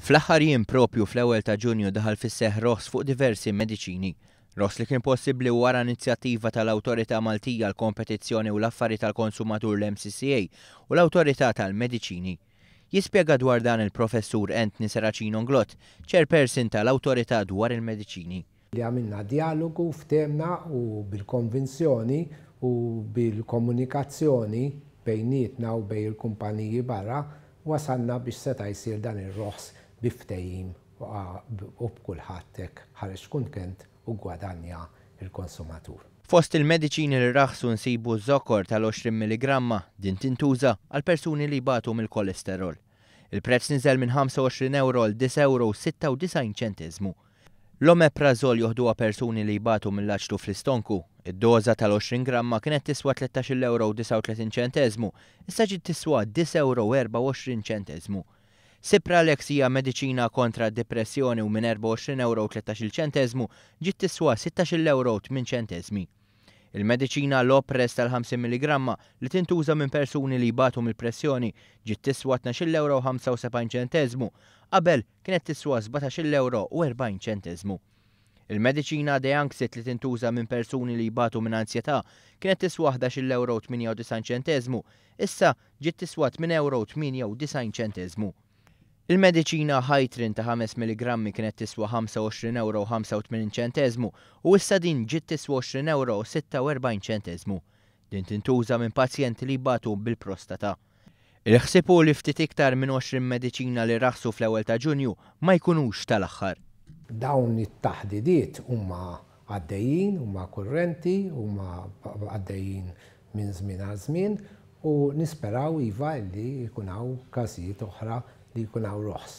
Fl-aħħar jiem propju fl-ewwel ta' Ġunju daħal fis-seħħ roħs fuq diversi mediċini. Roħs li kien possibbli wara inizjattiva tal-Awtorità Maltija għall-Kompetizzjoni u l-Affari tal-Konsumatur l-MCCA u l-Awtorità tal-Mediċini. Jispjega dwar dan il-Professur Anthony Serracino Inglott, Chairperson tal-Awtorità dwar il-Mediċini. Li għamilna djalogu, ftehmna u bil-konvinzjoni u bil-komunikazzjoni bejnietna u bejn il-kumpaniji barra wasalna biex seta' jsir dan ir-roħs bi ftehim u b'kulħadd hekk ħareġ kuntent u ggwadanja l-konsumatur. Fost il-mediċini li raħsu nsibu Zocor tal-20 milligramma, din tintuża għal persuni li jbatu mill-kolesterol. Il-prezz niżel minn 25 ewro għal 9 ewro u 96 ċenteżmu. L-Omeprazol joħduha persuni li jbatu mill-aċtu fl-istonku. Id-doża tal-20 gramma kienet tiswa tlettax-il ewro u 39 ċenteżmu, issa ġiet tiswa 9 ewro u 24 ċenteżmu. Cipralex hija mediċina kontra d-dipressjoni u minn 24 ewro u tlettax-il ċenteżmu ġiet tiswa sittax-il ewro u tmien ċenteżmi. Il-mediċina Lopres tal-50 milligramma li tintuża minn persuni li jbatu mill-pressjoni ġiet tiswa tnax-il ewro u 75 ċenteżmu, qabel kienet tiswa sbatax-il ewro u 40 ċenteżmu. Il-mediċina Deanxit li tintuża minn persuni li jbatu minn anzjetà kienet tiswa ħdax-il ewro u 98 ċenteżmu, issa ġiet tiswa tmien ewro u 98 ċenteżmu. Il-mediċina Hytrin ta' 5 milligrammi kienet tiswa 25 ewro u 85 ċenteżmu u issa din ġiet tiswa 20 ewro u 46 ċenteżmu. Din tintuża minn pazjenti li jbatu bil-prostata. Il-ħsieb hu li ftit iktar minn 20 mediċina li raħsu fl-ewwel ta' Ġunju ma jkunux tal-aħħar. Dawn it-taħdidiet huma għaddejjin, huma kurrenti, huma għaddejjin minn żmien għal żmien u nisperaw iva li jkun hawn każijiet oħra li jkun hawn roħs.